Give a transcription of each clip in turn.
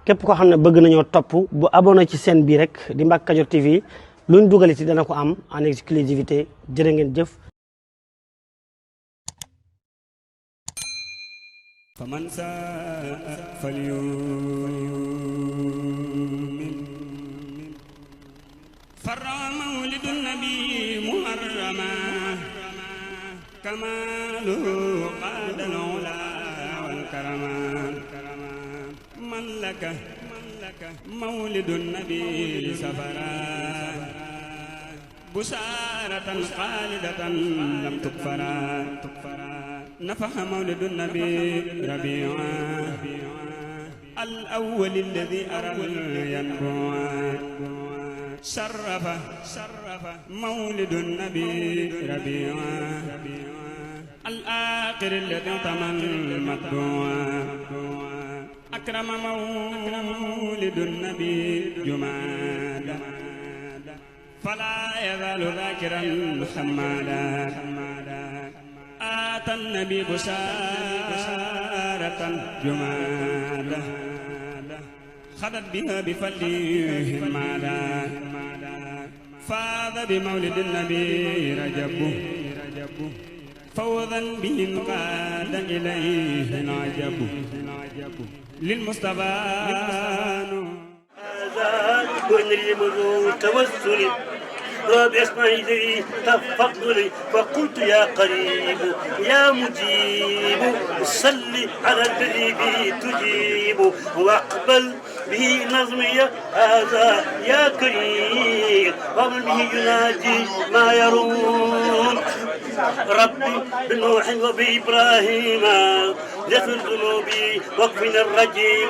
képp koo xam ne bëgg nañoo topp bu abonné ci chaîne bi rek di Mbacke Kadior TV luñ dugal ci dana ko am en exclusivité jërë ngeen jëf. faman saa falyu'min farra mawlidun nabi muharrama kamalu qadal ula wal karama man laka mawlidun nabi safara busaratan khalidatan lam tukfara نفح مولد النبي ربيعا الأول الذي أرى ينبوعا شرف مولد النبي ربيعا الآخر الذي طمن مطبوعا أكرم مولد النبي جمادا فلا يزال ذاكرا حمادا آتى النبي بشارة جمادا خدت بها بفضله مادا فاض بمولد النبي رجب فوضا به قاد إليه العجب للمصطفى هذا ونريم توسل وبأسماء ذي تفضل فقلت يا قريب يا مجيب صل على الذي به تجيب واقبل به نظمي هذا يا كريم ومن به يناجي ما يرون ربي بنوح وبإبراهيم يغفر ذنوبي واكفنا الرجيم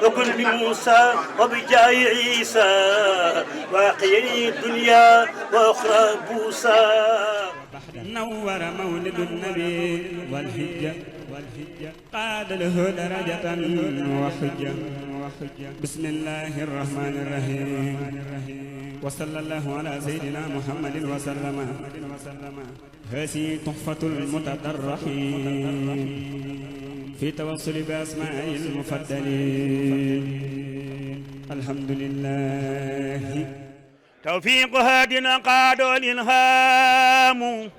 وكن بموسى وبجاه عيسى واقيني الدنيا واخرى بوسى نور مولد النبي والحجة قاد له درجة وحجة بسم الله الرحمن الرحيم وصلى الله على سيدنا محمد وسلم هذه تحفة المتدرحين في توصل بأسماء المفضلين الحمد لله توفيق هادنا قاد الإلهام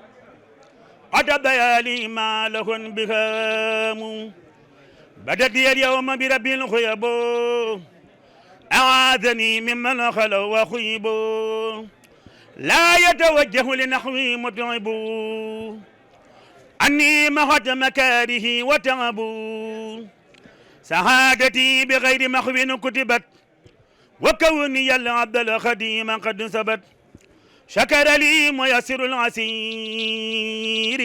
قد بيالي ما له بهام بدت لي اليوم برب الخيب أعاذني ممن خلوا وخيبوا لا يتوجه لنحوي متعب أني مهد مكاره وتعب سعادتي بغير محو كتبت وكوني العبد الخديم قد ثبت شكر لي ميسر العسير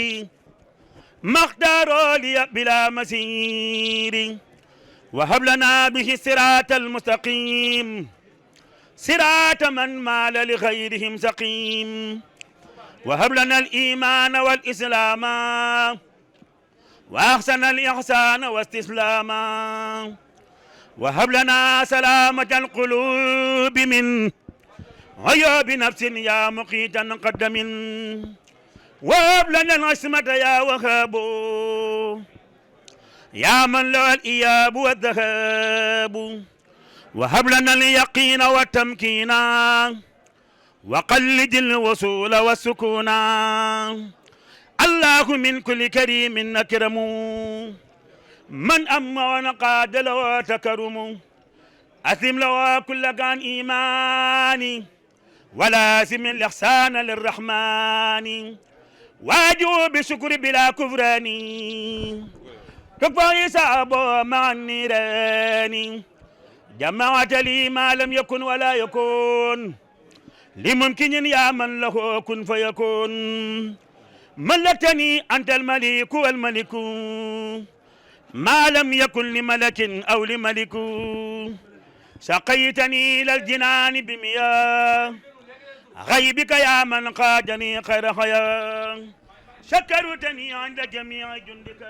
ما اختار لي بلا مسير وهب لنا به الصراط المستقيم صراط من مال لغيرهم سقيم وهب لنا الإيمان والإسلام وأحسن الإحسان واستسلاما وهب لنا سلامة القلوب من عيوب نفس يا مقيتا قدم وهب لنا العصمة يا وهاب يا من له الإياب والذهاب وهب لنا اليقين والتمكين وقلد الوصول والسكون الله من كل كريم نكرم من أما ونقاد له تكرم أثم له كل كان إيماني ولازم الإحسان للرحمن واجو بشكر بلا كفران تكفى صعب مع النيران جمعت لي ما لم يكن ولا يكون لممكن يا من له كن فيكون ملكتني أنت الملك والملك ما لم يكن لملك أو لملك سقيتني إلى الجنان بمياه غيبك يا من قادني خير خيار شكرتني عند جميع جندك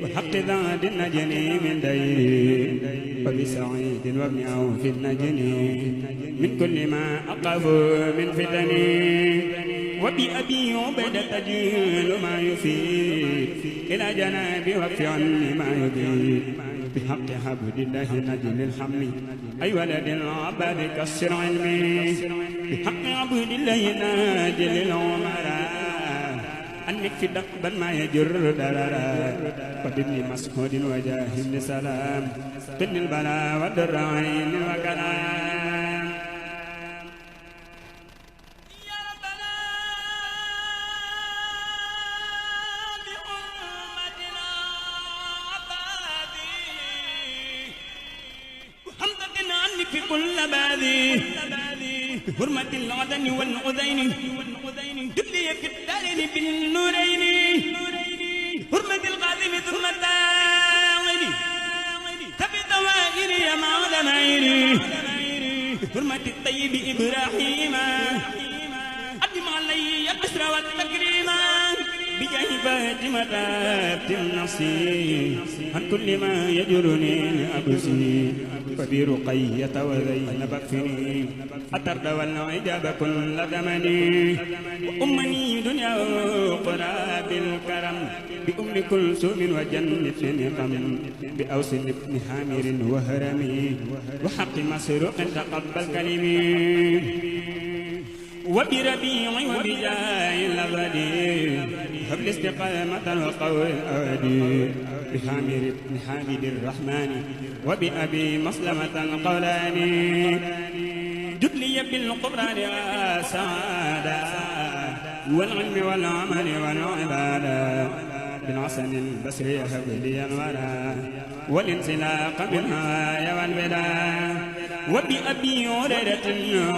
وحق ذات النجني من دير وبسعيد وابن عوف النجني من كل ما أقف من فتني وبأبي عبيدة تجيل ما يفيد إلى جنابي واكف عني ما يبيد بحق عبد الله نجل الحمي أي ولد العباد كسر علمي بحق عبد الله نجل العمراء أنك في دقبا ما يجر دررا وبابن مسعود وجاه بن سلام قن البلاء ودر عين وكلام يا ربنا بأمتنا عبادي وحمدنا عنك في كل بادي بحرمة العدن والعدين دبلي في الدارين بالنورين حرمة القادم ثم الداعين تبي دوائر يا معلمين بحرمة الطيب إبراهيم أدم علي البشر والتكريم بجاه فاطمة النصير عن كل ما يجرني لأبصي وبرقية وزينب اكفني أترد والعجاب كل زمني وأمني دنيا وأخرى بالكرم بأم كلثوم وجنة نقم بأوس بن حامر وهرمي وحق مسروق تقبل كلمي وبربيع وبجاه الأبدي هب الاستقامة وقول الأودي بحامر بن حامد الرحمن وبأبي مسلمة القولاني جدلي بالقرآن والسعادة والعلم والعمل والعبادة بن حسن البصري هب لي الورى والانسلاق بالهوايا والبلاد وبأبي هريرة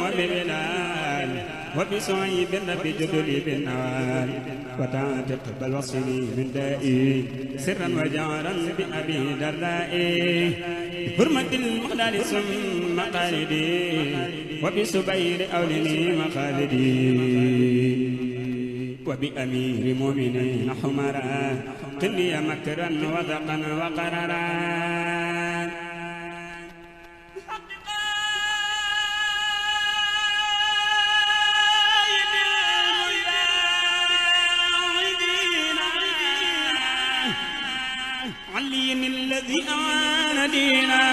وببلال وبصعيب ربي جدلي بالنوال وتعتق بل وصلي من دائي سرا وجهرا بأبي دردائي بحرمة المقدار ثم قالدي وبسبير أولني مخالدي وبأمير مؤمنين حمرا قلي مكرا وذقا وقررا علي الذي أعان دينا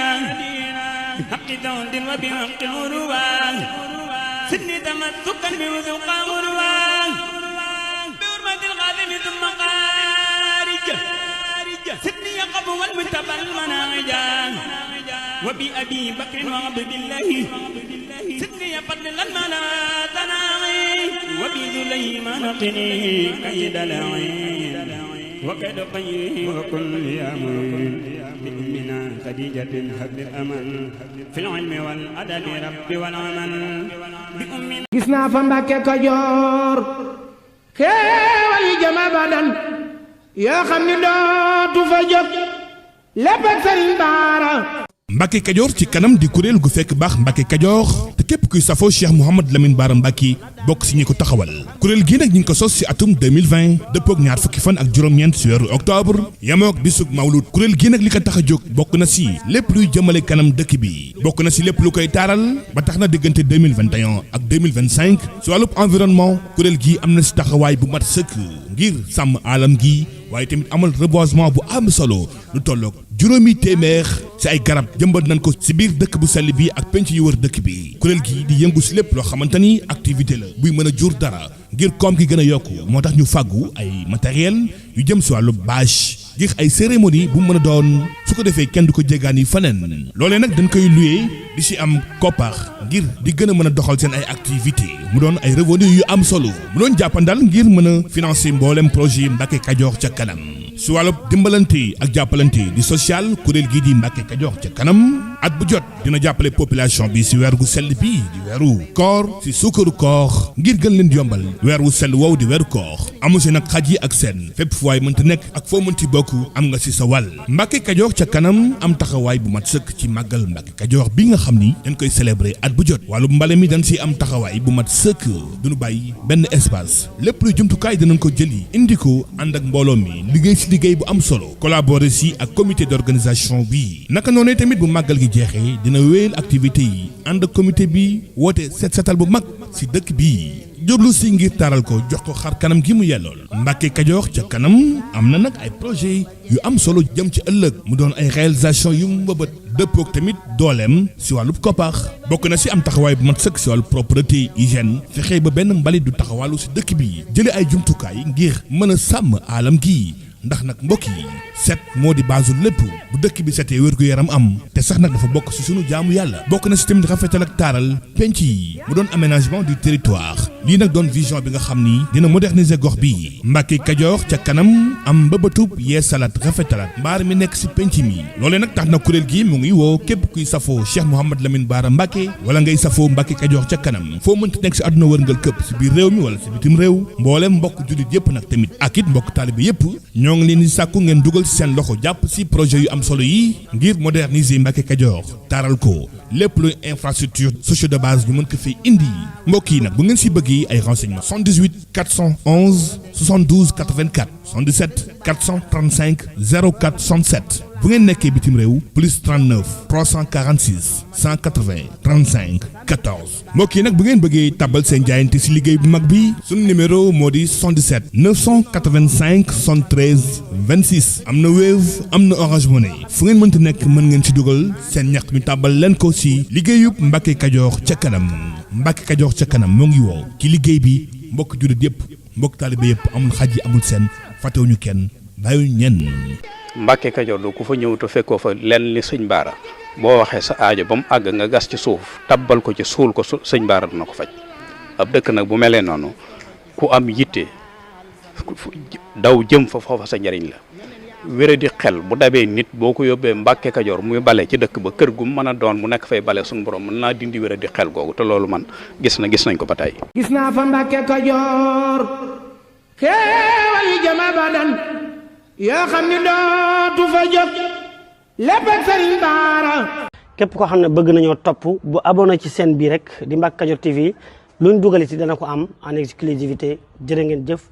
بحق ذود وبحق عروان سني تمسكا بوثوق عروان بحرمة الغازم ثم خارج سني قبو المتبى المناجا وبأبي بكر وعبد الله سني فضل الملا تناعي وبذليمان قني كيد العين وكد قيه وكل يامين بأمنا خديجة هب الأمل في العلم والأدب رب والعمل بأمنا gisna fa Mbàkke Kajoor xéewal yi jama badan yoo xam ni dootu fa jóg lépp ak Sëriñ Baara Mbacke Kajoor ci kanam di kuréel gu fekk baax Mbacke Kajoor te képp kuy safoo Cheikh Mouhamad Lamine Bara Mbacke bokk si ñi ko taxawal kuréel gii nag ñi ngi ko sos si atum 2020 dëppook ñaar fukki fan ak juróom-ñeent si weeru octobre yamook bisug mawlud kuréel gii nag li ko tax a jóg bokk na si lépp luy jëmale kanam dëkk bi bokk na si lépp lu koy taaral ba tax na diggante 2021 ak 2025 si wàllub environnement kuréel gii am na si taxawaay bu mat sëkk ngir sàmm alam gi waaye tamit amal reboisement bu am solo lu tolloog juróomi téeméer ci ay garab jëmbat nañ ko ci biir dëkk bu sell bi ak penc yu wër dëkk bi kuréel gi di yëngu ci lépp loo xamante ni activité la buy mën a jur dara ngir koom gi gën a yokku moo tax ñu fàggu ay matériel yu jëm ci wàllu bâche ngir ay cérémonie bu mën a doon su ko defee kenn du ko jéggaani faneen loolee nag dañ koy loué di ci am koppar ngir di gën a mën a doxal seen ay activité mu doon ay revenu yu am solo mu doon jàppandal ngir mën a financer mboolem projet Mbacke Kajoor ca kanam si wàllu dimbalante ak jàppalante di social kuréel gii di Mbacke Kajoor ca kanam at bu jot dina jàppale population bi si weer gu sell bi di weeru koor si sukkaru koor ngir gën leen di yombal weer wu sell wow di weeru koor amu si nag xaj yi ak seen fépp fu waay mënta nekk ak foo mënti bokk am nga si sa wàll Mbacke Kajoor ca kanam am taxawaay bu mat sëkk ci màggal Mbacke Kajoor bi nga xam ni dañ koy célébrer at bu jot wàllu mbale mi dañ si am taxawaay bu mat sëkk duñu bàyyi benn espace lépp luy jumtukaay dinañ ko jëli indi ko ànd ak mbooloo mi liggéey si liggéey bu am solo collaborer si ak comité d'organisation bi naka noonu tamit bu màggal gi jeexee dina wéyal activité yi ànd ak comité bi woote set setal bu mag si dëkk bi jublu si ngir taaral ko jox ko xar kanam gi mu yellool Mbàkke Kajoor ca kanam am na nag ay projet yu am solo jëm ci ëllëg mu doon ay réalisation yu mu mbëbët dëppook tamit dooleem si wàllu koppaax bokk na si am taxawaay bu mat sëkk si wàllu propreté hygiène fexe ba benn mbalit du taxawaalu si dëkk bi jële ay jumtukaay ngir mën a sàmm aalam gi ndax nag mbokk yi set moo di baasu lépp bu dëkk bi setee wér-gu-yaram am te sax nag dafa bokk si sunu jaamu yàlla bokk na si tamit rafetal ak taaral penc yi mu doon aménagement du territoire lii nag doon vision bi nga xam ni dina moderniser gox bi Mbàkke Kajoor ca kanam am mbëbëtub yee salat rafetalat mbaar mi nekk si penc mi loolee nag tax na kuréel gi mu ngi woo képp kuy safoo Cheikh Mouhamad Lamine Bara Mbàkke wala ngay safoo Mbàkke Kajoor ca kanam foo mënti nekk si àdduna wërngal këpp si biir réew mi wala si bitim réew mbooleem mbokk jullit yëpp nag tamit ak it mbokk taalibe yëpp ñoo ngi leen di sàkku ngeen dugal ci seen loxo jàpp ci projet yu am solo yi ngir moderniser Mbàkke Kajoor taaral ko lépp luy infrastructure socio de base ñu mën ko fi indi mbokk yi nag bu ngeen ci bëggee ay renseignements 78 411 72 84 77 435 04 67 bu ngeen nekkee bitim réew plus 39 346 180 35 14 mbokk yi nag bu ngeen bëggee tàbbal seen jaayante ci liggéey bu mag bi sunu numéro moo di 77 985 73 26 am na Wave am na Orange Money fu ngeen mënti nekk mën ngeen ci dugal seen ñax ñu tàbbal leen ko ci liggéeyub Mbàkke Kajoor ca kanam Mbàkke Kajoor ca kanam moo ngi woo ci liggéey bi mbokk jullit yëpp mbokk taalibe yëpp amul xaj yi amul seen fàttewuñu kenn bàyyiwuñu ñenn. Mbàkke Kajoor du ku fa ñëw te fekkoo fa lenn li sëñ Baara boo waxee sa aajo ba mu àgg nga gas ci suuf tabbal ko ci suul ko sëñ Baara dina ko faj ab dëkk nag bu melee noonu ku am yitte daw jëm fa foofa sa njariñ la wére di xel bu dabee nit boo ko yóbbee Mbàkke Kajoor muy bale ci dëkk ba kër gu mën a doon mu nekk fay bale suñu borom mën naa dindi wére di xel googu te loolu man gis nañ ko ba tey. gis naa fa Mbàkke Kajoor xéewal yi jëm abadan yoo xam ni dootu fa jóg lépp ak Sëriñ Baara. képp koo xam ne bëgg nañoo topp bu abonné ci chaîne bi rek di Mbàkke Kajoor TV luñ dugal ci dana ko am en exclusivité jërë ngeen jëf.